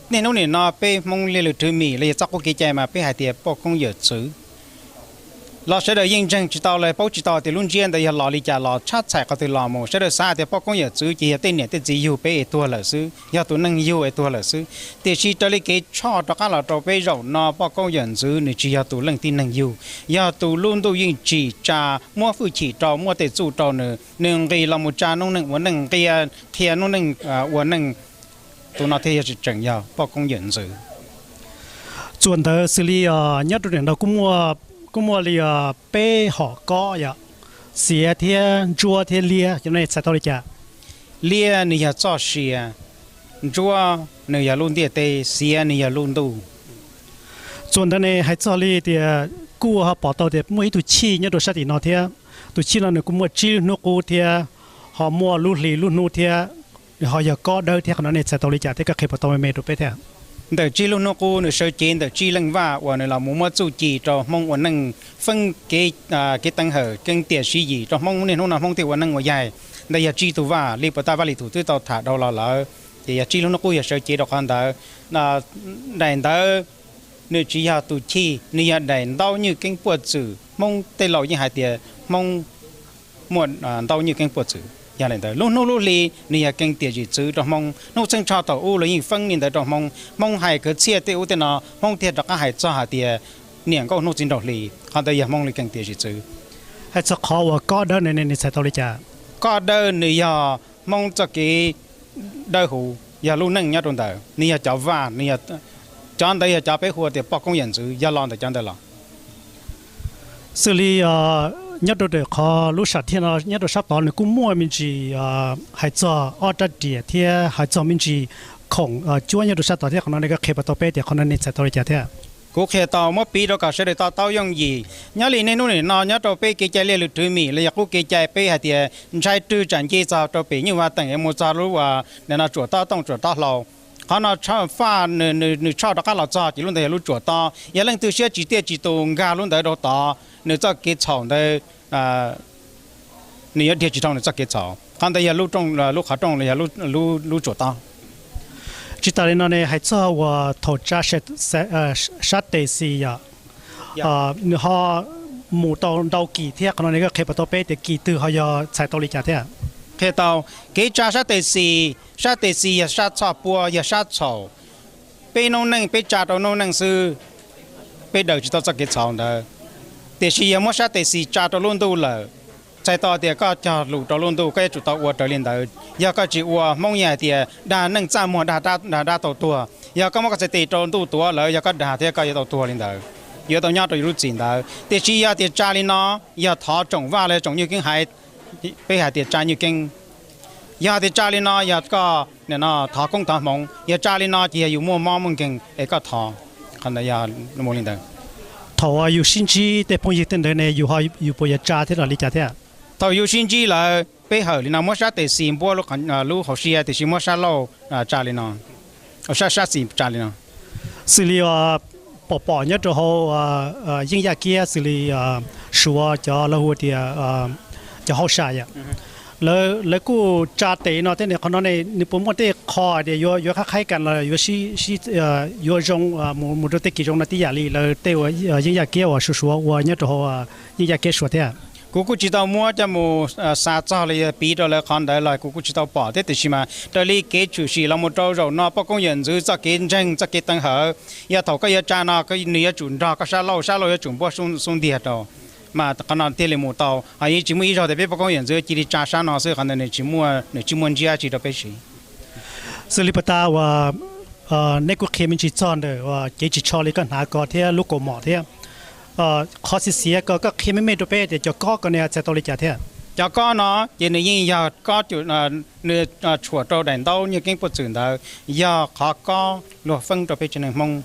Niaj hnub nim no peb Hmoob Liaj Lwm Rwv Mim los yog txoj qub kev cai mas peb hais tias poj koob yawm txwv. Los sawv daws yeej ntseeg tsis tau los paub tsis tau tias lub ntsiab ntawd yog los li cas, los tshab txhais qhov twg los mus. Sawv daws xav tias poj koob yawm txwv ces yog tej niam tej txiv yug peb es tuag lawm xwb, yog tus neeg yug es tuag lawm xwb. Tiam sis raws li kev tshoj rov qab los rau peb zaum no, poj koob yawm txwv nws tsis yog tus leej tib neeg yug, yog tus lub ntuj yeej tsim tsa, muab hwj chim rau, muab tej txuj rau nws, nws nqis los mus tsa noob neej ua neej, qhia, qhia noob neej ua neej. Tus no thiaj yog tseem yog poj koob yawm txwv. Txuas ntawd xws li nyob rau nim no kuj muaj li peb hom kob yom, xiav thiab ntsuab thiab liab, cov no txhais tau li cas? Liab nws yog txoj sia, ntsuab nws yog lub ntiaj teb, xiav nws yog lub ntuj. Txuas ntawd ne hais txog li tias kuj ho pom tau tias muaj ib tug chij nyob rau sab tim no thiab. Tus chij no nws kuj muaj tsib lub hnub qub thiab, ho muaj lub hli lub hnub thiab, ho yog kob dawb thiab, qhov no nej txhais tau li cas thiab koj qhia puas tau me me rau peb thiab? Ntawm tsib lub hnub qub nws sawv cev ntawm tsib leej vaj uas nws los mus muab txuj ci rau Hmoob ua neej, feeb kev, kev teev hawm, keeb tiam siv yim rau Hmoob niaj hnub no Hmoob thiaj ua neej ua yaig. Ntawd yog tsib tug vaj li puas tas Vaj Lis Thum twb tau tham dhau los lawm, ces yog tsib lub hnub qub yog sawv cev rau qhov ntawd. Daim ntawd nws tsis yog tus chij, nws yog daim ntaub nyuj keeb puaj txwm. Hmoob tej laus yeej hais tias Hmoob muaj ntaub nyuj keeb puaj txwm yog daim ntawd. Lub hnub lub hli nws yog keeb tiam zim txwv rau Hmoob. Hnub txheej tsho thaum ub los yeej feeb li ntawd rau Hmoob. Hmoob hais kwv txhiaj tej ub tej no, Hmoob thiaj rov qab hais txog hais tias niam nkauj hnub txiv nraug hli. Qhov ntawd yog Hmoob li keeb tiam zim txwv. Hais txog qhov uas kob dawb ne, nej txhais tau li cas? Kob dawb nws yog Hmoob txoj kev dawb huv, yog lub neej nyob rau ntawd, nws yog cov vaj, cov ntawd yog cov peb hu tias poj koob yawm txwv, yog los ntawm cov ntawd los. Xws li nyob rau ntawm qhov lub sam thiaj no nyob rau sab tod nws kuj muaj me ntsis hais txog ob rab riam thiab hais txog me ntsis khoom cuab nyob rau sab tod thiab, qhov no nej koj qhia puas tau peb tias qhov no nej txhais tau li cas thiab? Kuv qhia tau muab piv rau kom sawv daws to taub yooj yim. Nyob li niaj hnub nim no nyob rau peb kev cai liaj lwm rwv mim los yog qub kev cai peb hais tias ntshai rwg tsam nce txog rau pem nyuj vaj teem es mus txog lub, nim no tsuam tob tooj tsuam tob hlau. Qhov no faj nws tshoj rov qab los txog ces lub ntawd yog lub tsuam tob. Yog leej twg siab tsis tiaj tsis tus nkag lub ntawd rau tod, nws txoj kev txhaum ntawd nws yuav dhia tsis dhau nws txoj kev txhaum. Qhov ntawd yog lub qhov rooj los yog lub tsuam tob. Tsis tas li no ne hais txog uas thaum tsa sab tes xis yom, nws ho mus tau ntau kis thiab, qhov no nej koj qhia puas tau peb tias kis twg ho yog txhais tau li cas thiab? Qhia tau, kev tsa sab tes xis, sab tes xis yog sab txhoj pua, yog sab txhaum. Peb noob neej peb tsa rau noob neej xwb, peb daws tsis tau txoj kev txhaum ntawd. Tiam sis yog muab sab tes xis tsa rau lub ntuj lawm, txhais tau tias koj cog lus rau lub ntuj koj yuav tsum tau ua raws li ntawd. Yog koj tsis ua, Hmoob yeej hais tias dag neej txaj muag, dag dab tau tuag. Yog koj muab koj txhais tes rau ntuj tuav lawm, yog koj dag thiab koj yuav tau tuag li ntawd, yuav tau nyob rau yus lub txim ntawd. Tiam sis yog tias tsa li no, yog thov tsoom vaj los tsoom nyuj keeb hais, peb hais tias tsa nyuj keeb. Yog tias tsa li no yog koj nim no thov koob thov hmoov, yog tsa li no ces yog yus muaj mob muaj nkeeg es koj thov. Qhov ntawd yog mus li ntawd. Thaum yus sib ntsib tej phooj ywg tej ntawd ne yus puas yuav tsa thiab los li cas thiab? Thaum yus sib ntsib lawm peb hawm li no muab sab tes xis npuab lub hauv siab tiam sis muab sab laug tsa li no, sab xis tsa li no. Xws li pom pom nyob rau hauv yeeb yaj kiab xws li Suav cov lawv hu tias cov hauj sam yom, lawv kuj tsa tes no thiab ne, qhov no ne nws puas muaj tej qho tias yuav qhaib qhaib kas los yuav zoo mus rau tej kis zoo no tib yam li lawv tej uas yeeb yaj kiab uas Suav Suav ua nyob rau hauv yeeb yaj kiab Suav thiab? Kuv kuj tsis tau muab coj mus xav txog los yog piv rau lawv qhov ntawd los kuv kuj tsis tau pom thiab, tiam sis mas raws li kev tshwm sim los mus rau zaum no poj koob yawm ntxwv txoj kev ntseeg txoj kev teev hawm, yog thaum koj yuav tsa no nws yuav tsum nrog koj sab laug, sab laug yuav tsum npuab xub ntiag rau. Mas qhov no thiaj li mus tau, ho yeej tsis muaj ib zaug tias peb poj koob yawm ntxwv cia li tsa sab no xwb, qhov ntawd nws tsis muaj ntsiab tsi rau peb siv. Xws li puas tas uas nej kuj qhia me ntsis txog ntawm kev tsis tsho li koj hnav ko thiab lub kaus mom thiab, qhov xiav xiav ko koj qhia me me rau peb tias cov kob ko ne txhais tau li cas thiab? Cov kob no ces nws yeej yog kob, nws tshuam rau daim ntaub nyuj keeb puaj txwm ntawd, yog qhov kob luag feeb rau peb tsev neeg Hmoob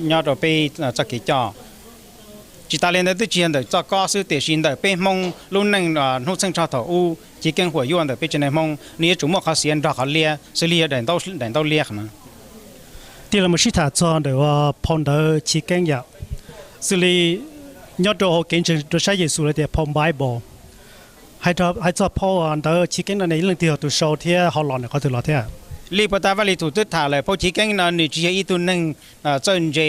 nyob rau peb txoj kev coj. Tsis tas li ntawd twb tsis yog ntawm txoj kob xwb tiam sis ntawm peb Hmoob lub neej hnub txheej tsho thaum ub chiv keeb huam yuaj ntawm peb tsev neeg Hmoob nws yuav tsum muaj qhov xiav nrog qhov liab, xws li yog daim ntaub liab no. Tij laug mus sib tham txog ntawm phau ntawv chiv keeb yom, xws li nyob rau hauv kev ntseeg rau sab Yexus lawv tias phau Bible, hais txog phau ntawv chiv keeb no ne leej twg yog tus sau thiab ho los ntawm qhov twg los thiab? Li puas tas Vaj Lis Thum twb tham lawm, phauj Chiv Keeb no nws tsis yog ib tug neeg txawj ntse,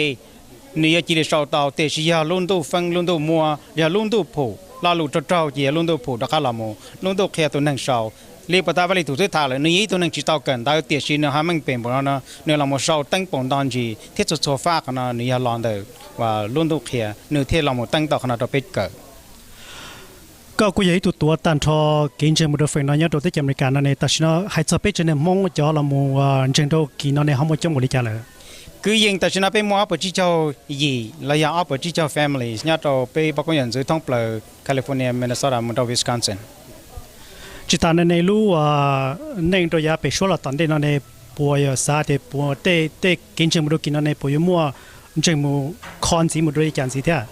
nws yuav cia li sau tau, tiam sis yog lub ntuj feeb lub ntuj muab, yog lub ntuj phum, lo lus raug raug ces yog lub ntuj phum rov qab los mus lub ntuj qhia tus neeg sau. Li puas tas Vaj Lis Thum twb tham lawm, nws yog ib tug neeg tsis tau kawm ntawv, tiam sis nws ho meej pem npaum no no, nws los mus sau teeb paus nto ntsis thiab txhua txhua fab qhov no nws yog los ntawm lub ntuj qhia, nws thiaj los mus teeb tau qhov no rau peb kawm. Koj kuj yog ib tug tuav tag nrho kev ntseeg mus rau feem no nyob rau teb chaws Amelikas no ne, tam sim no hais txog peb tsev neeg Hmoob cov los mus ntseeg rau kis no ne ho muaj coob npaum li cas lawm? Kwv yees, tam sim no peb muaj ob puas tsib caug yim los yog ob puas tsib caug families nyob rau peb pab koob yawm ntxwv thoob plaws California, Minnesota mus rau Wisconsin. Tsis tas no ne lub neej rau yav pem suab los tom ntej no ne, puas yog xav tias puas tej kev ntseeg mus rau kis no ne puas yuav muaj ntseeg mus kho ntxiv mus rau li cas ntxiv thiab?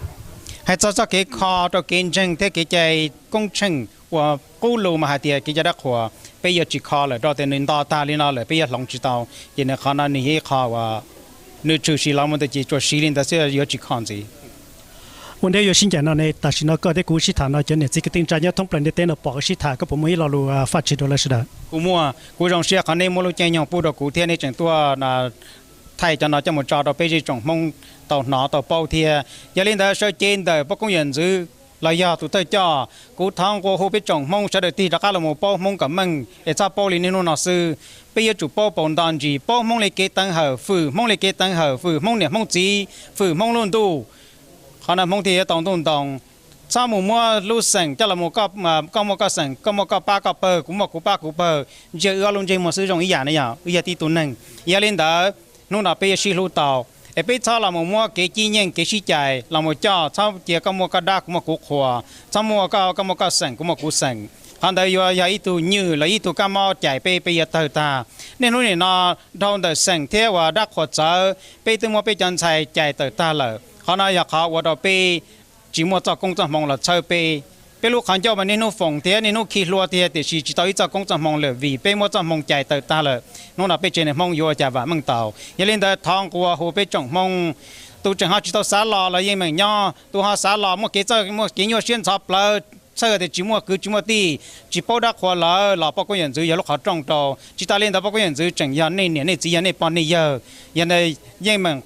Hais txog txoj kev kho rau kev ntseeg thiab kev cai koob tsheej uas qub lus mas hais tias kev cai dab qhuas peb yuav tsis kho lawm, rau tias nws nto tag li no lawm peb yuav hloov tsis tau. Ces nws qhov no nws yog ib qho uas nws tshwm sim los mus ntawd ces tsuas siv li ntawd xwb, yuav tsis kho ntxiv. Ua ntej yuav sib ncaim no ne, tam sim no koj thiab kuv sib tham no cov niam txiv kwv tij neej tsa nyob thoob plaws ntiaj teb no pom koj sib tham, koj puas muaj ib lo lus faj tseg rau lawv sawv daws? Kuv muaj, kuv zoo siab qhov nej muab lub caij nyoog pub rau kuv thiab nej tseem tuaj thaij cov no coj mus tso rau peb zej tsoom Hmoob tau hnov tau paub thiab. Yog li ntawd sawv cev ntawm pab koob yawm ntxwv los yog tus thawj coj, kuv thov nqua hu peb tsoom Hmoob sawv daws tig rov qab los mus paub Hmoob kom meej es txhob paub li niaj hnub no xwb. Peb yuav tsum paub paus nto ntsis, paub Hmoob li kev teev hawm, fwm Hmoob li kev teev hawm, fwm Hmoob niam Hmoob txiv, fwm Hmoob lub ntuj, qhov no Hmoob thiaj yuav tau ntuj ntoo. Txhob mus muab lub xeem coj los mus, koj muaj koj xeem, koj muaj koj pab koj pawg, kuv muaj kuv pab kuv pawg, ntsia wb ob lub ntsej muag xwb zoo ib yam ne, yog wb yog tib tug neeg. Yog li ntawd, hnub no peb yuav sib hlub tau, es peb txhob los mus muab kev cib nyeej kev sib cais los mus coj, txhob cia koj muaj koj dab kuv muaj kuv qhuas, txhob muab koj muaj koj xeem kuv muaj kuv xeem. Qhov ntawd yuav yog ib tug nywj los ib tug kab mob cais peb, peb yuav tawg tag. Niaj hnub nim no dhau ntawm xeem thiab uas dab qhuas txawv, peb twb muab peb cov ntxhais cais tawm tag lawm. Qhov no yog qhov ua rau peb tsis muaj txoj koob txoj hmoov los txhawb peb. Peb lub qhov ncauj mas niaj hnub foom thiab niaj hnub khi hlua tiag, tiam sis tsis tau ib txoj koob txoj hmoov lawm vim peb muab txoj hmoov cais tawm tag lawm. Hnub no peb tsev neeg Hmoob yuav ua cas vam meej tau? Yog li ntawd thov nqua hu peb tsoom Hmoob, tus tseem ho tsis tau xav los los yeej meem nyob, tus ho xav los muaj kev txawj muaj kev nyuaj siab ntxhov plawv, txhawj tias tsis muaj kwv tsis muaj tij, tsis paub dab qhuas lawm los pab koob yawm ntxwv yog lub qhov rooj rau. Tsis tas li ntawd pab koob yawm ntxwv tseem yog nej niam nej txiv, yog nej pog nej yawg, yog yeej meem,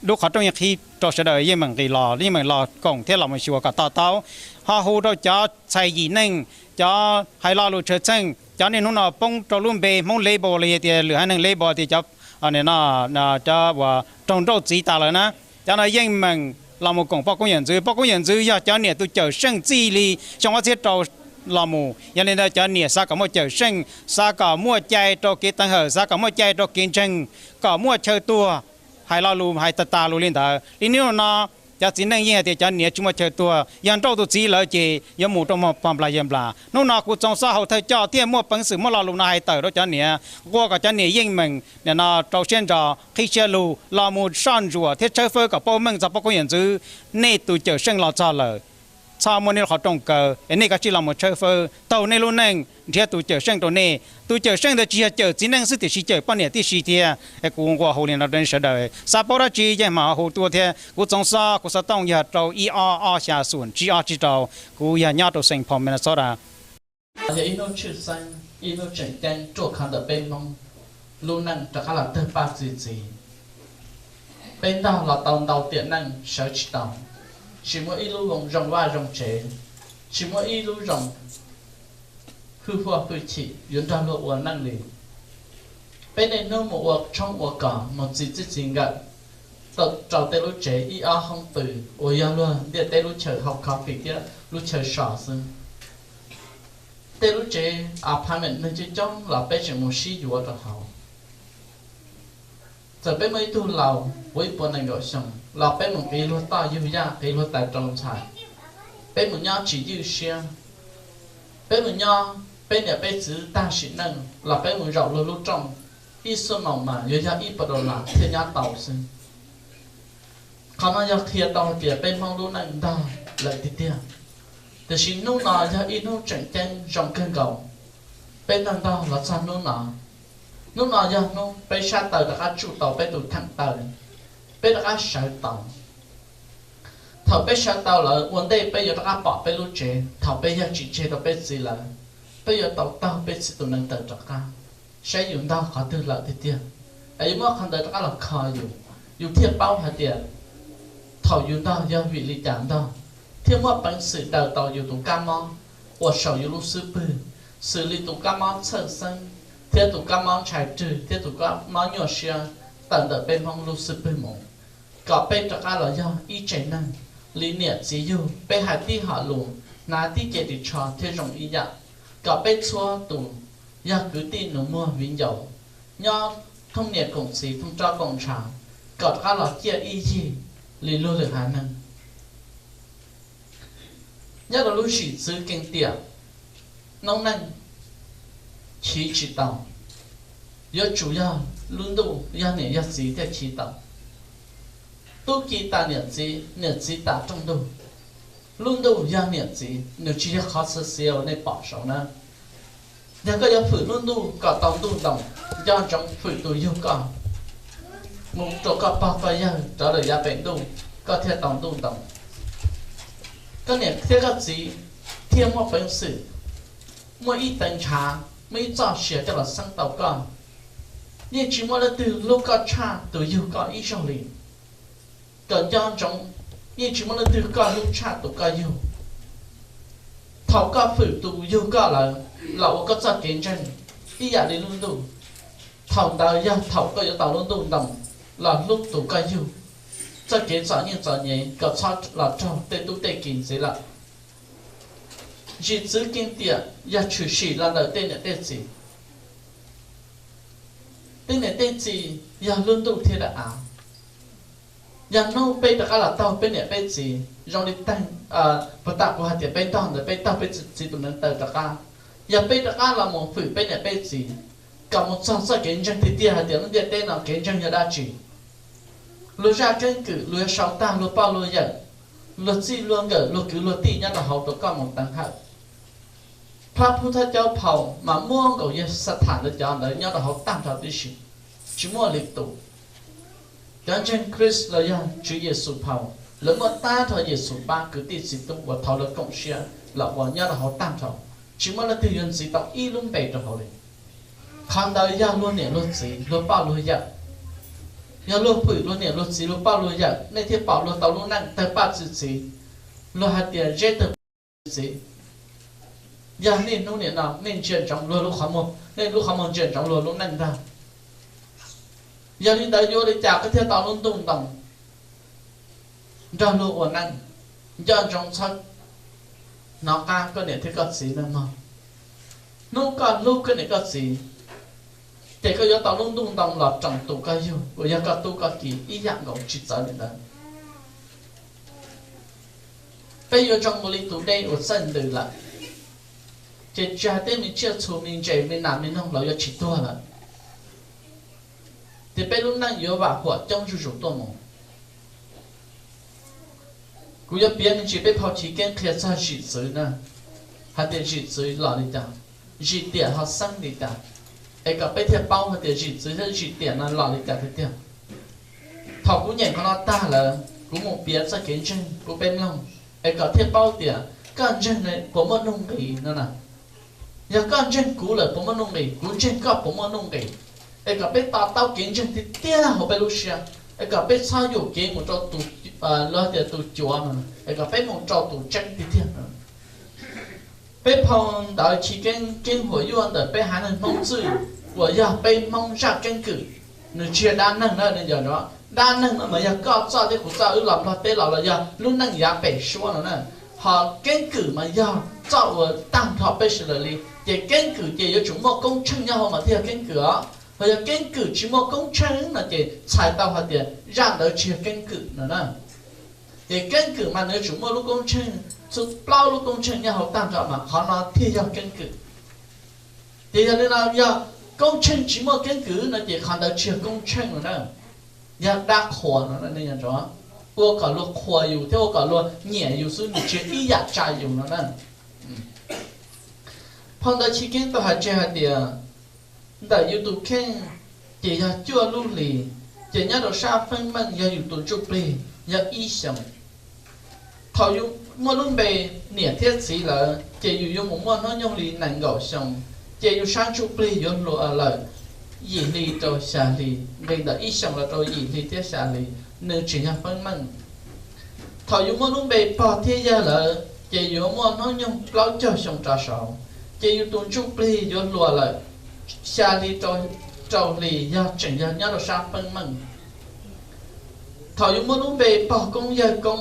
lub qhov rooj yeej qhib rau sawv daws yeej meem nqis los, yeej meem los koom thiab los mus xyuas kom to taub. Ho hu rau cov txhais yim neej, cov hais lo lus tshawv txheej, cov niaj hnub no poob rau lub npe Hmoob label los yog tias lwm haiv neeg label tias cov, cov uas raug nrauj txiv tas lawm na, cov no yeej meem los mus koom pab koob yawm ntxwv. Pab koob yawm ntxwv yog cov niam tus cawm seej txij li xyoo ob txhiab rau los mus. Yog li ntawd cov niam xav kom muaj cawm seej, xav kom muaj cai rau kev teev hawm, xav kom muaj cai rau kev ntseeg, kom muaj chaw tuag, hais lo lus hais tas tas lus li ntawd. Li niaj hnub no cov txiv neej yeej hais tias cov niam tsis muaj chaw tuag, yog nrauj tus txiv lawm ces yuav mus rau pog nplas yawg nplas. Hnub no kuv Txoov Xob Hauv Thawj Coj thiaj muaj peev xwm muab lo lus no hais tawm rau cov niam, nqua kom cov niam yeej meem nim no rau siab ntso, qhib siab lug los mus soj ntsuam thiab tshawb fawb kom paub meej txog pab koob yawm ntxwv. Nej tus cawm seej los txog lawm, txhob muab nej lub qhov rooj kaw es nej kav tsij los mus tshawb fawb taug nej lub neej nrhiav tus cawm seej rau nej. Tus cawm seej ntawd tsis yog cawm txiv neej xwb tiam sis cawm poj niam tib si thiab. Es kuv nqua hu li no rau nej sawv daws, xav paub dab tsi yeej mam hu tuaj thiab. Kuv Txoov Xob, kuv xov tooj yog rau ib ob ob xya xoom tsib ob tsib rau. Kuv yog nyob rau Saint Paul, Minnesota. Yog ib hnub tshwj xeeb, ib hnub tseem ceeb ruaj khov ntawm peb Hmoob lub neej rov qab los tawg paj txi txiv. Peb ntog los tau ntau tiam neej sawv tsis tau, tsis muaj ib lub zoo vaj zoo tsev, tsis muaj ib lub zoo hwj huaj hwj chim yuav nrog luag ua neej li. Peb niaj hnub mus ua tshoob ua kos mus txi txij txi nkawm rau tej lub tsev ib ob hoob pw uas yog luag ntiaj teb lub chaw hau coffee thiab lub chaw so xwb. Tej lub tsev apartment neeg coob coob los peb tseem mus sib yuav rau hauv. Txawm peb muaj ib tug laus puv ib puas nees nkaum xyoo los peb mus qiv luag toj yug yaj qiv luag tais rau ntxhais, peb mus nyob tsis ywj siab. Peb mus nyob peb niam peb txiv tag sim neej los peb mus zaum luag lub rooj ib xuab moos mas yuav yog ib puas dollar thiaj nyob tau xwb. Qhov no yog qhia tau hais tias peb Hmoob lub neej ntog lawm tiag tiag. Tiam sis hnub no yog ib hnub tseem ceeb zoo kawg nkaus. Peb ntog ntog los txog hnub no. Hnub no yog hnub peb sab taw rov qab tsuj tau peb tus theem taw, peb rov qab sawv tau. Thaum peb sawv tau lawm ua ntej peb yuav rov qab pom peb lub tsev, thaum peb yog tsim tseg rau peb txiv lawm, peb yuav tau taug peb txiv tus neev taw rov qab. saib yus ntog qhov twg lawm tiag tiag, es yuav muab qhov ntawd rov qab los kho yus, yus thiaj paub hais tias thaum yus ntog yog vim li cas ntog, thiaj muaj peev xwm daws tau yus tus kab mob uas saum yus lub xub pwg, xws li tus kab mob txhawj xeeb, thiab tus kab mob ntshai rwg, thiab tus kab mob nyuaj siab tawm ntawm peb Hmoob lub xub pwg mus, kom peb rov qab los yog ib tsev neeg li niam txiv yug, peb hais tib hom lus, hnav tib ce ris tsho thiab zoo ib yam, kom peb txhua tus yog kwv tij nus muag viv ncaus, nyob thooj niam koom txiv thooj roj koom ntshav, kom rov qab los ciaj ib yig li luag lwm haiv neeg. Nyob rau lub zim txwv kees tiam, noob neej chiv tsis tau, yuav tsum yog lub ntuj yog niam yog txiv thiaj chiv tau. Tub ki tas niam txiv, niam txiv tas rooj ntug. Lub ntuj yog niam txiv, nws tsis yog qhov xav xiav uas nej pom saud na. Yog koj yuav hwm lub ntuj kom tau ntuj ntoos, nco ntsoov hwm tus yug koj mus rau koj pog koj yawg rov lawm yav pem ntuj, koj thiaj tau ntuj ntoos. Koj niam thiab koj txiv thiaj muaj peev xwm muaj ib teev ntshav, muaj ib txoj sia coj los xeeb tau koj. Yeej tsis muaj leej twg hlub koj tshaj tus yug koj ib zaug li. Kom nco ntsoov, yeej tsis muaj leej twg koj hlub tshaj tus koj yug. Thaum koj hwm tus yug koj lawm los ua koj txoj kev ntseeg ib yam li lub ntuj, thaum ntawd yog thaum koj yuav tau lub ntuj ntoos los hlub tus koj yug. Txoj kev txom nyem txom nyem kom txhob los raug tej tub tej ki ntxiv lawm. Zim txwv kees tiam yog tshwm sim los ntawm tej niam tej txiv. Tej niam tej txiv yog lub ntuj thiab daim av. Yog hnub peb rov qab los taug peb niam peb txiv zoo li teeg, puas tam kuv hais tias peb ntog ntawd peb taug peb txiv tus neev taw rov qab, yog peb rov qab los mus hwm peb niam peb txiv, kom mus txog txoj kev ntseeg tiag tiag hais tias lub ntiaj teb no kev ntseeg yog dab tsi. Luag zaj keeb kwm luag yuav sau tag luag poj luag yawm, luag txij luag nkawm luag kwv luag tij nyob rau hauv rau koj mus teev hawm. Phab pub thab caub phau mas muab nkaus yawg Xathas ntawd cov ntawd nyob rau hauv tag nrho tib si, tsis muaj li tus. Cov ntseeg Khrist los yog Tswv Yexus phau, lawv muaj tag nrho Yexus pab kwv tij txiv tub uas thov lawv koom siab los ua nyob rau hauv tag nrho, tsis muaj leej twg yuav ntxiv tau ib lub npe rau hauv li. Qhov ntawd yog luag niam luag txiv luag poj luag yawm. Yog luag hwm luag niam luag txiv luag poj luag yawm nej thiaj pom luag tau lub neej tawg paj txi txiv. Luag hais tias zeb tawg paj txi txiv. Yog niaj hnub nim no nej ntsia ntsoov luag lub qhov muag, nej lub qhov muag ntsia ntsoov luag lub neej ntag. Yog li ntawd yuav li cas koj thiaj tau lub ntuj ntoos nrog luag ua neej? Nco ntsoov txhob hnov qab koj niam thiab koj txiv nawb mog. Hnub koj hlub koj niam koj txiv, ces koj yuav tau lub ntuj ntoo los roos tus koj yug uas yog koj tub koj ki ib yam nkaus tsis txawv li ntawd. Peb yuav zoo mus li tus dej uas txawj ntws lawm, ces tsis hais tej me tsiaj txhu me ntses me nas me noog los yuav tsis tuag lawm, ces peb lub neej yuav vam huam coob zuj zus tuaj mus. Kuv yuav piav me ntsis peb phau chiv keeb qhia txog zim txwv na, hais tias zim txwv los li cas, zim tiam ho xeeb li cas, es kom peb thiaj paub hais tias zim txwv thiab zim tiam no los li cas tiag tiag. Thaum kuv nyeem qhov no tag lawm kuv mus piav txoj kev ntseeg rau peb mloog, es kom thiaj paub tias koj ntseeg puas muaj nuj nqis no na. Yog koj ntseeg kuv lawm puas muaj nuj nqis, kuv ntseeg koj puas muaj nuj nqis, es kom peb to taub kev ntseeg tiag tiag hauv peb lub siab, es kom peb txhob yuam kev mus rau tus, los tias tus cuav no, es kom peb mus rau tus tseeb tiag tiag. Peb phau ntawv chiv keeb keeb huam yuaj ntawm peb haiv neeg Hmoob txwj uas yog peb Hmoob zaj keeb kwm, nws tsis yog dab neeg na, nws yog dab neeg no mas yog koj txoj thiab kuv txoj wb los Nplog teb los los yog lub neej yav pem suab no na. Ho keeb kwm mas yog txoj uas tag nrho peb sawv daws li, ces keeb kwm ces yuav tsum muaj koob tsheej nyob hauv mas thiaj yog keeb kwm os. Ho yog keeb kwm tsis muaj koob tsheej no ces txhais tau hais tias zaj ntawd tsis yog keeb kwm no na. Ces keeb kwm mas nws yuav tsum muaj lub koob tsheej, txhua plaub lub koob tsheej nyob hauv tag nrho mas qhov no thiaj yog keeb kwm. Ces yog li no yog koob tsheej tsis muaj keeb kwm no ces qhov ntawd tsis yog koob tsheej no na, yog dab qhuas no, ua kom luag qhuas yus thiab ua kom luag nyiam yus xwb, nws tsis yog ib yam tsa yus no na. Phau ntawv chiv keeb tau hais tseg hais tias ntawm yus tus kheej ces yog cuaj lub hlis, ces nyob rau sab feeb meej yog yus tus ntsuj plig yog ib xyoos. Thaum yus muaj lub npe niam thiab txiv lawm ces yus yuav mus muaj hnub nyoog li nees nkaum xyoo, ces yus sab ntsuj plig yuav hluas lawm, yim hli rau xya hli, nqis ntawm ib xyoos los rau yim hli thiab xya hli, nws tseem yog feeb meej. Thaum yus muaj lub npe pog thiab yawg lawm ces yuav muaj hnub nyoog plaub caug xyoo rov saud, ces yus tus ntsuj plig yuav hluas lawm xya hli rau, rau hli, yog tseem yog nyob rau sab feeb meej. Thaum yus muaj lub npe pog koob yawg koob,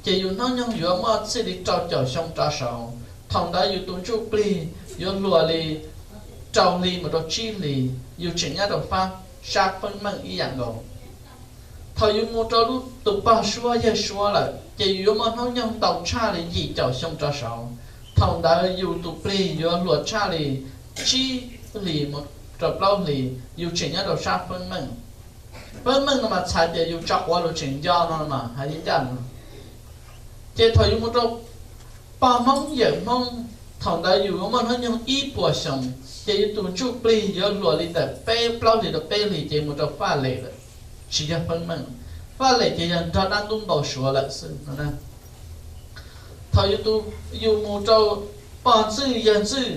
ces yus hnub nyoog yuav muaj txij li rau caum xyoo rov saud. Thaum ntawd yus tus ntsuj plig yuav hluas li rau hli mus rau tsib hli, yus tseem nyob rau sab feeb meej ib yam nkaus. Thaum yus mus rau lub tus pog suab yawg suab lawm ces yus yuav muaj hnub nyoog ntau tshaj li yim caum xyoo rov saud. Thaum ntawd yus tus plig yuav hluas tshaj li tsib hlis mus rau plaub hlis, yus tseem nyob rau sab feeb meej. Feeb meej no mas txhais tias yus tso quav luag tseem nco no mas hais li ncaj no. Ces thaum yus mus rau pog hmoob yawm hmoob, thaum ntawd yus yuav muaj hnub nyoog ib puas xyoo, ces yus tus ntsuj plig yuav hluas li ntawm peb plaub hlis rau peb hlis ces mus rau faj lem lawm, tsis yog feeb meej. Faj lem ces yog nrog dab ntub npau suav lawm xwb no. Thaum yus mus rau pog ntxwj yawg ntxwj,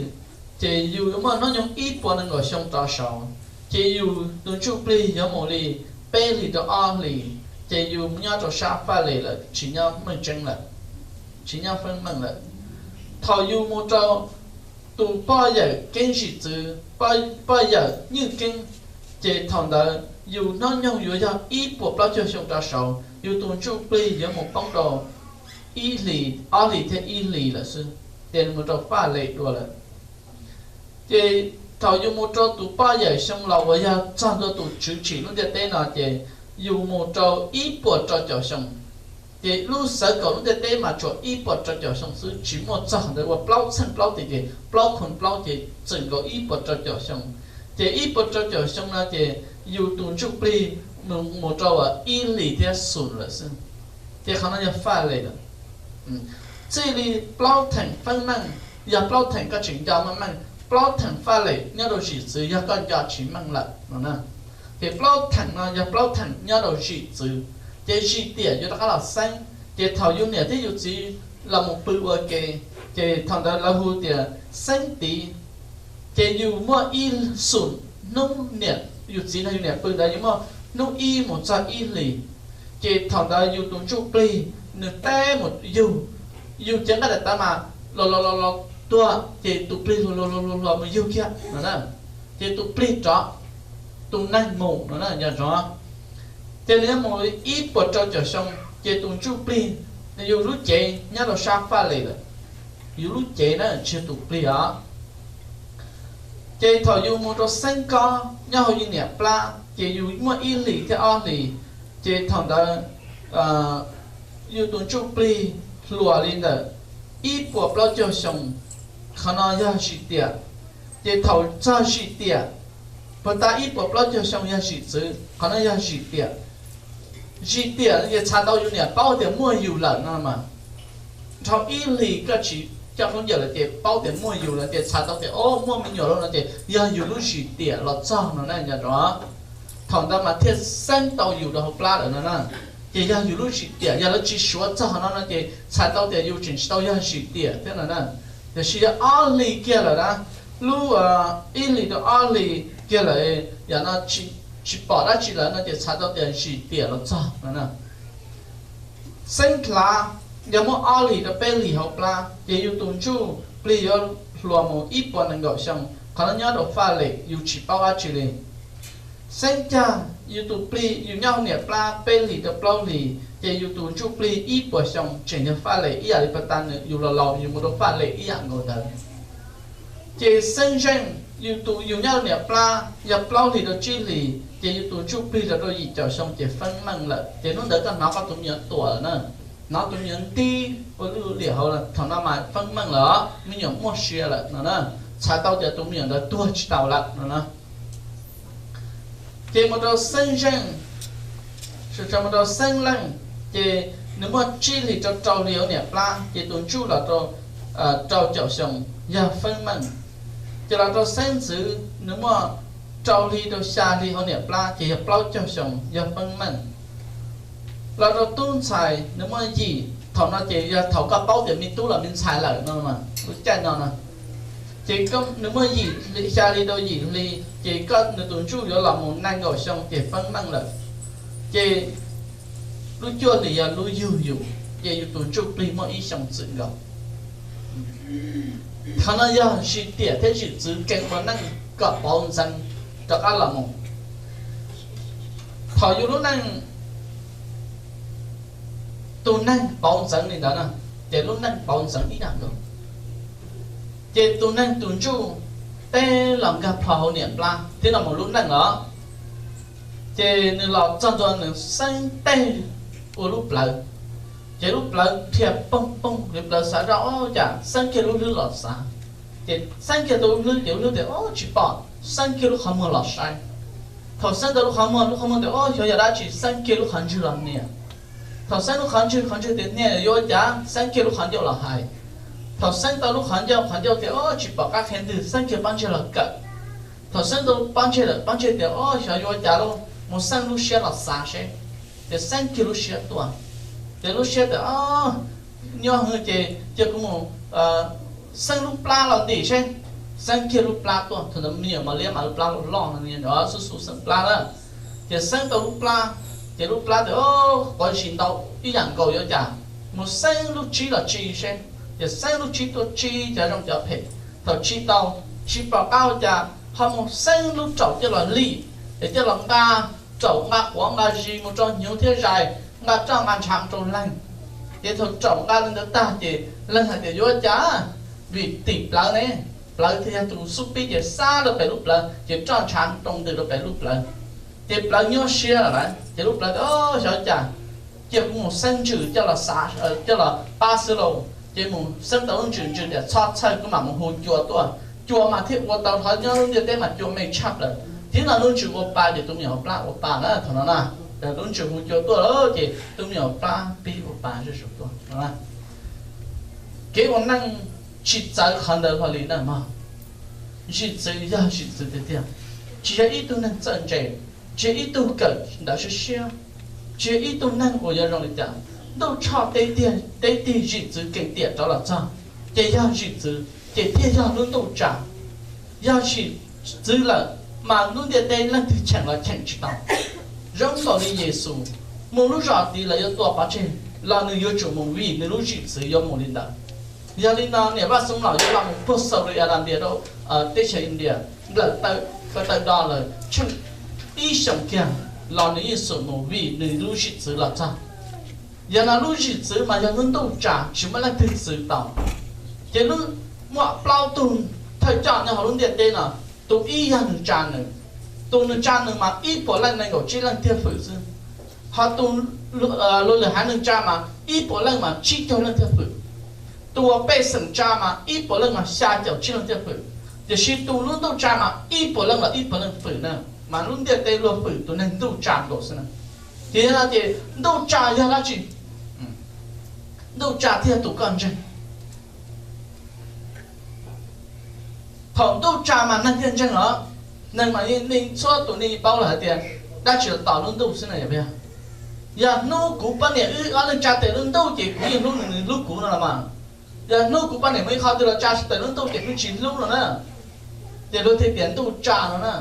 ces yus yuav muaj hnub nyoog ib puas nees nkaum xyoo rov saud, ces yus tus ntsuj plig yuav mus li peb hlis rau ob hlis, ces yus nyob rau sab faj lem lawm, tsis nyob meej tseeb lawm, tsis nyob feeb meej lawm. Thaum yus mus rau tus poj yawm keeb zim txwv, poj yawm nywj keeb, ces thaum ntawd yus hnub nyoog yuav yog ib puas plaub caug xyoo rov saud, yus tus ntsuj plig yuav mus poob rau ib hlis, ob hlis thiab ib hlis lawm xwb, ces mus rau faj lem dua lawm. Ces thaum yus mus rau tus poj yawm xyoo laus uas yog txog ntua tus tswv tsim lub ntiaj teb no ces yus mus rau ib puas rau caum xyoo. Ces lub xawv kaum lub ntiaj teb mas tsuas ib puas rau caum xyoo xwb, tsis muaj txog ntawd ua plaub txheej plaub tis ces plaub khoo plaub ces txwm nkaus ib puas rau caum xyoo. Ces ib puas rau caum xyoo no ces yus tus ntsuj plig mus rau ib hlis thiab xum lawm xwb. Ces qhov no yog faj lem lawm. Txij li plaub theem feeb meej, yog plaub theem koj tseem nco meej meej, plaub theem faj lem nyob rau zim txwv yog koj nco tsis meej lawm no na. Ces plaub theem no yog plaub theem nyob rau zim txwv, ces zim tiam yuav rov qab los xeeb. Ces thaum yus niam thiab yus txiv los mus pw ua ke, ces thaum ntawd lawv hu tias xeeb tiv. Ces yus muaj ib xum hnub niam yus txiv nrog yus niam pw ntawd yus muaj hnub ib mus txog ib hlis, ces thaum ntawd yus tus ntsuj plig nws teb mus yug, yus cev nqaij daim tawv mas los los los los tuag ces tus plig hluas hluas hluas mus yug kiag no na. Ces tus plig rov, tus neeg mus no na, yog zov. Ces nws yuav mus ib puas rau caum xyoo, ces tus ntsuj plig, yus lub cev nyob rau sab faj lem lawm, yus lub cev na tsis yog tus plig os. Ces thaum yus mus rau xeeb kob nyob hauv yus niam plab ces yus muaj ib hlis thiab ob hlis, ces thaum ntawd yus tus ntsuj plig hluas li ntawm ib puas plaub caug xyoo, qhov no yog zim tiam. Ces thaum txog zim tiam, puag ta ib puas plaub caug xyoo yog zim txwv, qhov no yog zim tiam. Zim tiam ces txhais tau yus niam paub tias muaj yus lawm no mas. Dhau ib hlis koj tsis coj khaub ncaws lawm ces paub tias muaj yus lawm ces txhais tau tias o muaj me nyuam lawm no ces yog yus lub zim tiam los txog no na yog rov. Thaum ntawd mas thiaj xeeb tau yus rau hauv plab lawm no na. Ces yog yus lub zim tiam, yog lawv tsis suav txog no no ces txhais tau tias yus tseem tsis tau yog zim tiam thiab no na. Tiam sis yog ob hlis kiag lawm na, lub ib hlis rau ob hlis kiag lawm, yam no tsis pom dab tsi lawm no ces txhais tau tias zim tiam los txog no na. Xeeb hlav, yog muaj ob hlis rau peb hlis hauv plab ces yus tus ntsuj plig yuav hluas mus ib puas nees nkaum xyoo, qhov no nyob rau faj lem yus tsis paub dab tsi li. Xeeb cag, yus tus plig yus nyob hauv niam plab peb hlis rau plaub hlis ces yus tus ntsuj plig ib puas xyoo tseem yog faj lem ib yam li pas tas nws yus los laus yus mus rau faj lem ib yam nkaus ntawd. Ces xeeb zeej, yus tus yus nyob niam plab yog plaub hlis rau tsib hlis ces yus tus ntsuj plig los rau yim caum xyoo ces feeb meej lawm ces hnub ntawd koj hnov koj tus me nyuam tuam lawm na, hnov tus me nyuam ntib ua luj liam hauv, thaum no mas feeb meej lawm, me nyuam muaj sia lawm no na, txhais tau tias tus me nyuam ntawd tuag tsis taus lawm no na. Ces mus rau xeeb zeej, mus rau xeeb leej, ces nws muaj tsib hlis rau rau hlis hauv niam plab ces tus ntsuj los rau rau caum xyoo yog feeb meej. Ces los rau xeeb ntxwv nws muaj rau hli rau xya hlis hauv niam plab ces yog plaub caug xyoo yog feeb meej. Los rau tub ntxhais nws muaj yim, thaum no ces yog thaum koj paub tias me tub los me ntxhais lawm no, lub caij no no. Ces nws muaj yim hli, xya hli rau yim hli, ces koj nws tus ntsuj yuav los mus nees nkaum xyoo ces feeb meej lawm. Ces lub cuaj hlis yog lub yug yus, ces yus tus ntsuj plig muaj ib xyoos txwm nkaus. Qhov no yog sib tiam thiab zwm txwv kev ua neej kom pauv ntxeev rov qab los mus. Thaum yus lub neej, tus neeg pauv ntxeev li ntawd na, ces lub neej pauv ntxeev ib yam nkaus. Ces tus neeg tus ntsuj teb los nkag plho hauv niam plab thiab los mus lub neej los, ces nws los txog ntua nws xeeb teg ua lub plawv, ces lub plawv dhia poog poog, lub plawv xav zoj ob cas xeeb kiag lub hlwb los xav. Ces xeeb kiag tau lub hlwb ces lub hlwb tias ob tsis pom, xeeb kiag lub qhov muag los saib. Thaum xeeb tau lub qhov muag, lub qhov muag tias ob xyov yog dab tsi, xeeb kiag lub qhov ntswg los nias. Thaum xeeb lub qhov ntswg, qhov ntswg tias nias yuav ua cas, xeeb kiag lub qhov ncauj los hais. Thaum xeeb tau lub qhov ncauj, qhov ncauj tias ob tsis pom qab qhia ntwg, xeeb kiag pob ntseg los kawm. Thaum xeeb tau pob ntseg lawm, pob ntseg tias ob xyov yuav ua cas lauj, mus xeeb lub siab los xav seb. Ces xeeb kiag lub siab tuaj, ces lub siab tias nyob hwv ces cia kuv mus xeeb lub plab los ntim seb. Xeeb kiag lub plab tuaj, thaum ntawd me nyuam mos liab mas lub plab loj loj no, xub xub xeeb plab na. Ces xeeb tau lub plab, ces lub plab tias quav zis ntau ib yam nkaus yuav cas, mus xeeb lub tsib los tsis seb. Ces xeeb lub tsib tuaj, tsib cov zoo cov phem. Thaum tsib tau, tsis pom qab ua cas ho mus xeeb lub raum coj los lim, es coj los nqa raum, nqa quav nqa zis mus rau hnyuv thiab zais, nqa roj nqa ntshav rau leeg. Ces thaum raum nqa li ntawd tag ces leeg hais tias yuav cas, vim tim plawv ne, plawv thiaj yog tus xub pib ces xab rau pem lub plawv ces roj ntshav rau ntws rau pem lub plawv. Ces plawv nyuaj siab lawm, ces lub plawv tias xyov cas, cia kuv mus xeeb ntsws coj los, coj los pab xwb lauj. Ces mus xeeb tau lub ntsws, ntsws tias txhob txhawj, kuv mam mus hu cua tuaj, cua mas thiaj ua tau, qhov nyob lub ntiaj teb mas cua me tshaj plaws. Thiab no lub ntsws ua pa ces tus me nyuam hauv plab ua pa na, thaum no na, lub ntsws hu cua tuaj lawm ces tus me nyuam hauv plab pib ua pa zuj zus tuaj. Kev ua neej tsis txawv qhov ntawd hlo li na mog. Zim txwv yog zim txwv tiag tiag, tsis yog ib tug neeg txawj ntse, tsis yog ib tug kawm ntawv siab siab, tsis yog ib tug neeg uas yuav zoo li cas. Ntuj Tshoj teb tig zim txwv kev tiam rov los txog, ces yog zim txwv ces thiaj yog lub ntuj tsa. Yog zim txwv lawm mas lub ntiaj teb leej twg cheem los cheem tsis tau. Zoo nkaus li Yexus, mus lub zos tid los yuav tua pov tseg los nws yuav tsum mus vim nws lub zim txwv yuav mus li ntawd. Yog li no niam Vaj Xeeb los yuav los mus puag Saudi Arabia rau teb chaws India, nplawm taw, ko taw do lawm tsheej ib xyoos kiag los nws yeej xum mus vim nws lub zim txwv los txog. Yog no lub zim txwv mas yog lub ntuj tsa tsis muaj leej twg txwv tau. Ces lub, muaj plaub tug thawj coj nyob hauv lub ntiaj teb no, tus ib yog nws tsa nws, tus nws tsa nws mas ib puas leej nees nkaum tsib leej thiaj fwm xwb. Ho tus luag lwm haiv neeg tsa mas ib puas leej mas tsib caug leej thiaj fwm. Tus uas pej xeem tsa mas ib puas leej mas xya caum tsib leej thiaj fwm. Tiam sis tus lub ntuj tsa mas ib puas leej los ib puas leej fwm na, mas lub ntiaj teb luag fwm tus neeg ntuj tsa nkaus xwb na. Ces yog no ces ntuj tsa yog dab tsi? Ntuj tsa thiaj yog tus koj ntseeg. Thaum ntuj tsa mas neeg thiaj ntseeg os. Neeg mas yeej, nej txhua tus nej paub lawm hais tias dab tsi los tom lub ntuj xwb na, yog puas yog? Yog hnub kuv poj niam wb ob leeg tsa tes lub ntuj ces kuv yeej hlub nws, nws hlub kuv no los mas. Yog hnub kuv poj niam mus ib qhov twg los tsa tes lub ntuj ces kuv tsis hlub no na, ces luag thiaj tias ntuj tsa no na.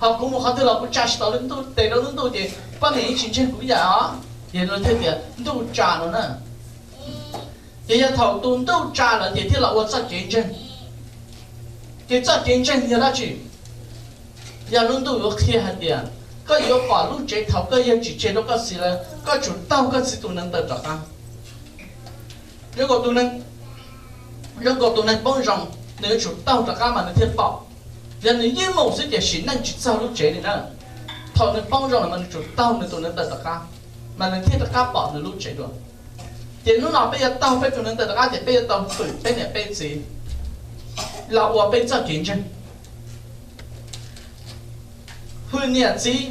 Ho kuv mus qhov twg los kuv tsa tsis tau lub ntuj, tes rau lub ntuj ces poj niam yeej tsis ntseeg kuv ib yam os, ces luag thiaj tias ntuj tsa no na. Ces yog thaum tus ntuj tsa lawm ces thiaj los ua txoj kev ntseeg. Ces txoj kev ntseeg yog dab tsi? Yog lub ntuj yuav qhia hais tias koj yuav pom lub tsev thaum koj yawg tsim tseg rau koj txiv lawm, koj tsum taug koj txiv tus neev taw rov qab. Zoo nkaus tus neeg poob zoo, nws yuav tsum taug rov qab mas nws thiaj pom. Yog nws yeej mus xwb ces sim neej tsis txog lub tsev li na. Thaum nws poob zoo lawm mas nws tsum taug nws tus neev taw rov qab, mas nws thiaj rov qab pom nws lub tsev dua. Ces hnub no peb yuav taug peb tus neev taw rov qab ces peb yuav tau fwm peb niam peb txiv los ua peb txoj kev ntseeg. Fwm niam txiv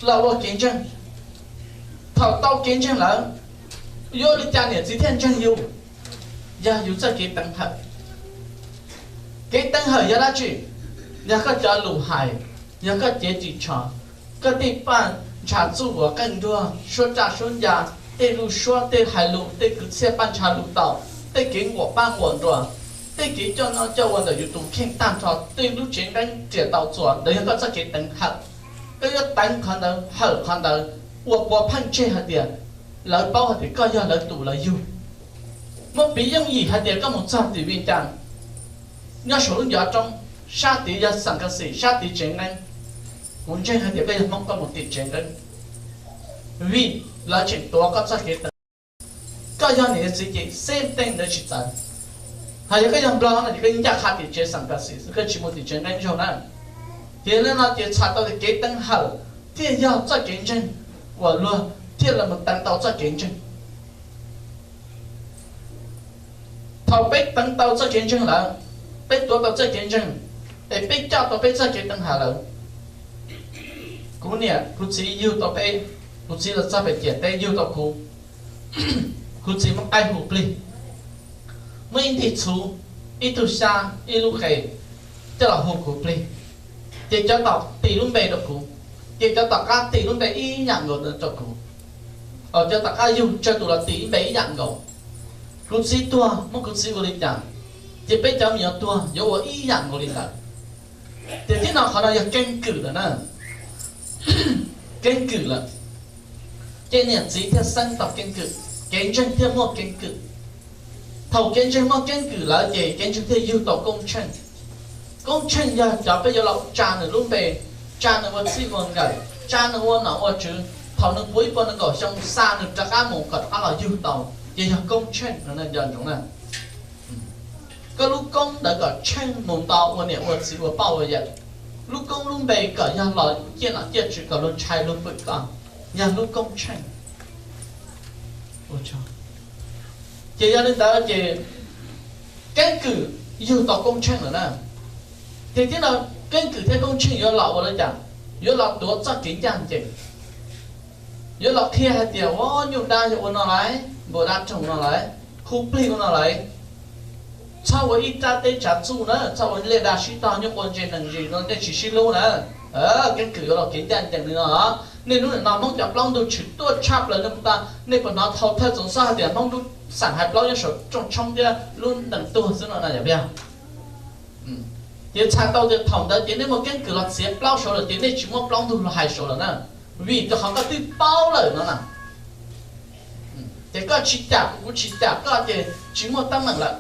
los ua kev ntseeg. Thaum tau kev ntseeg lawm, yuav ua li cas niam txiv thiaj ntseeg yus? Yog yus txoj kev teev hawm. Kev teev hawm yog dab tsi? Yog koj cov lus hais, yog koj cev ris tsho, koj tej paj ntsha txuj uas qeej nruag, suab raj suab ncas, tej lus suab, tej hais lus, tej kwv txhiaj paj ntsha lus taum, tej kev nquam paj nquam nruas, Tej kev coj noj coj ua ntawm yus tus kheej tag nrho, tej lub tsev nqeeb riam tau txuas, ntawd yog koj txoj kev teev hawm. Koj yuav teev qhov ntawd hawm qhov ntawd, ua puav pheej tseg hais tias lawv paub hais tias koj yog lawv tus lawv yug. Muab piv yooj yim hais tias koj mus txog tim Vias Cas, nyob saum lub ncov roob, sab tid yog Xam Kas Xim, sab tid tsev nqeeb, kuv ntseeg hais tias koj yog Hmoob koj mus tim tsev nqeeb, vim lawv tseem tuav koj txoj kev teev. Koj yog niam yog txiv ces xeb teej ntawd tsis txawv. Hos yog koj yog Nplog no ces koj ncaj qha tim tsev Xam Kas Xim xwb, koj tsis mus tim tsev nqeeb zaug na. Ces li no ces txhais tau tias kev teev hawm thiaj yog txoj kev ntseeg uas luag thiaj li mus teev tau txoj kev ntseeg. Thaum peb teev tau txoj kev ntseeg lawm, peb tuav tau txoj kev ntseeg, es peb coj tau peb txoj kev teev hawm lawm. Kuv niam kuv txiv yug tau peb, kuv txiv los txog pem ciam teb yug tau kuv, kuv txiv muab qaib hu plig, muaj ib ntim txhuv, ib tug xyab, ib lub qe coj los hu kuv plig. Ces cov tom tis lub npe rau kuv, ces cov tom qab tis lub npe ib yam nkaus rau kuv. Cov tom qab yug tsawg tus los tis ib npe ib yam nkaus. Kuv txiv tuag muab kuv txiv ua li cas, ces peb cov me nyuam tuag yuav ua ib yam nkaus li ntawd. Ces tib no qhov no yog keeb kwm lawm na. Keeb kwm lawm, ces niam txiv thiaj xeeb tau keeb kwm, kev ntseeg thiaj muaj keeb kwm. Thaum kev ntseeg muaj keeb kwm lawm ces kev ntseeg thiaj yug tau koob tsheej. Koob tsheej yog cov peb yuav los tsa nws lub npe, tsa nws ua txij ua nkawm, tsa nws ua nom ua tswv. Thaum nws puv ib puas nees nkaum xyoo xa nws rov qab mus kom rov qab los yug tau, ces yog koob tsheej no nco ntsoov na. Koj lub koob ntawd kom tsheej mus nto ua niam ua txiv ua poj ua yawm. Lub koob lub npe kom yog los ciaj nom ciaj tswv kom luag ntshai luag pwm koj, yog lub koob tsheej. Ces yog li ntawd ces keeb kwm yug tau koob tsheej lawm na. Ces tib no keeb kwm thiab koob tsheej yuav los ua li cas? Yuav los tuav txoj kev ncaj ncees, yuav los qhia hais tias ua nyuj dab yog ua no lauj, npua dab roog no lauj, hu plig ua no lauj. Txhob ua ib rab teb tsav txuj na, txhob ua liaj dab sib tog nyuj quav ntse nees zis no nej tsis sib hlub na. Keeb kwm yuav los kev ncaj ncees li no. Nej hnub no Hmoob cov plaub ntug tshwm tuaj tshaj plaws nej puas hnov, thau thawj txoov xob hais tias Hmoob lub xeem hais plaub nyob saum rooj tshoob thiab lub ntees tuag xwb no na yog tias. Ces txhais tau tias thaum ntawd ces nej muaj keeb kwm los txiav plaub saud lawm ces nej tsis muab plaub ntug los hais saud lawm na, vim rau qhov koj twb paub lawm no na. Ces koj tsis cam kuv, kuv tsis cam koj ces tsis muaj teeb meem lawm.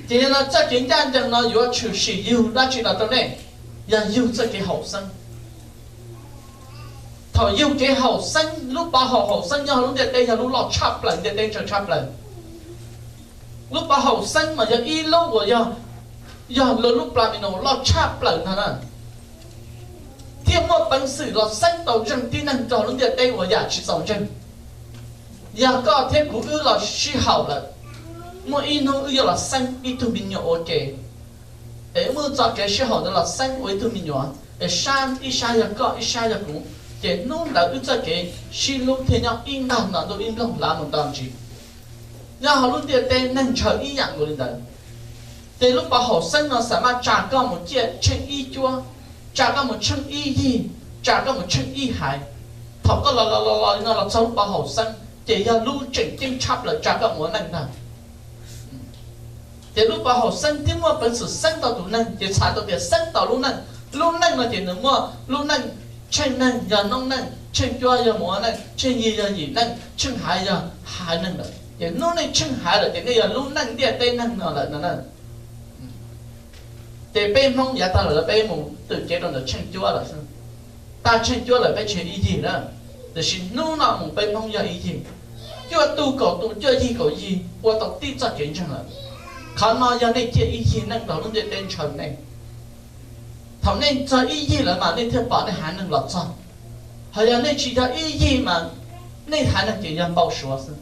Ces yog no txoj kev ncaj ncees no yuav tshwm sim yug dab tsi los rau nej? Yog yug txoj kev haum xeeb. Thaum yug kev haum xeeb, lub pov haum haum xeeb nyob hauv lub ntiaj teb yog lub loj tshaj plaws, ntiaj teb ntshaw tshaj plaws. Lub pov haum xeeb mas yog ib lub uas yog, yog luag lub pla mi nus loj tshaj plaws ntag na, thiaj muaj peev xwm los xeeb tau zeej tib neeg rau lub ntiaj teb uas yam tsis txaus ntseeg. Yog koj thiab kuv wb los sib haum lawm, muaj ib hnub wb yuav los xeeb ib tug me nyuam ua ke, es wb muaj txoj kev sib haum ntawd los xeeb ua ib tug me nyuam, es sab ib sab yog koj ib sab yog kuv, ces hnub ntawd wb txoj kev sib hlub thiaj nyob ib ntag nto ntuj ib nploog lav mus nto ntsis. Nyob hauv lub ntiaj teb neeg ntshaw ib yam nkaus li ntawd. Ces lub pov haum xeeb no xam maj tsa koj mus ciaj tsheej ib cuab, tsa koj mus tsheej ib yig, tsa koj mus tsheej ib haiv. Thaum koj los los los los li no los txog lub pov haum xeeb ces yog lub tseem ceeb tshaj plaws tsa koj mus ua neej ntag. Ces lub pov haum xeeb thiaj muaj peev xwm xeeb tau tus neeg, ces txhais tau tias xeeb tau lub neej. Lub neej no ces nws muaj lub neej, tsheej neeg yog noob neej, tsheej cuab yog mus ua neej, tsheej yig yog yim neej, tsheej haiv yog haiv neeg lawm. Ces hnub nej tsheej haiv lawm ces nej yog lub neej ntiaj teb neeg no lawm no na. Ces peb Hmoob yav tag lawm peb mus twm cev rau ntawm tsheej cuab lawm xwb. Tag tsheej cuab lawm peb tsis yog ib yig na, tiam sis hnub no mus peb Hmoob yog ib yig. Cuaj tug kaum tus, cuaj yig kaum yig ua tau tib txoj kev ntseeg lawm. Qhov no yog nej ciaj ib yig neej rau lub ntiaj teb ntshaw nej. Thaum nej txog ib yig lawm mas nej thiaj pom nej haiv neeg los txog. Ho yog nej tsis yog ib yig mas nej haiv neeg ces yog npau suav xwb.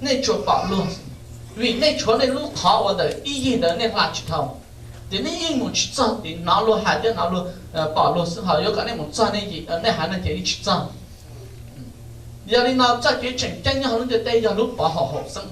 Nej tsuas pom luag xwb, vim nej tshuav nej lub qhov uas ntawm ib yig ntawd nej hla tsis dhau. Ces nej yeej mus tsis txog tid, hnov luag hais thiab hnov luag pom luag xwb, ho yuav kom nej mus txog nej haiv neeg ces yeej tsis txog. Yog li no txoj kev tseem ceeb nyob hauv lub ntiaj teb yog lub pov haum haum xeeb.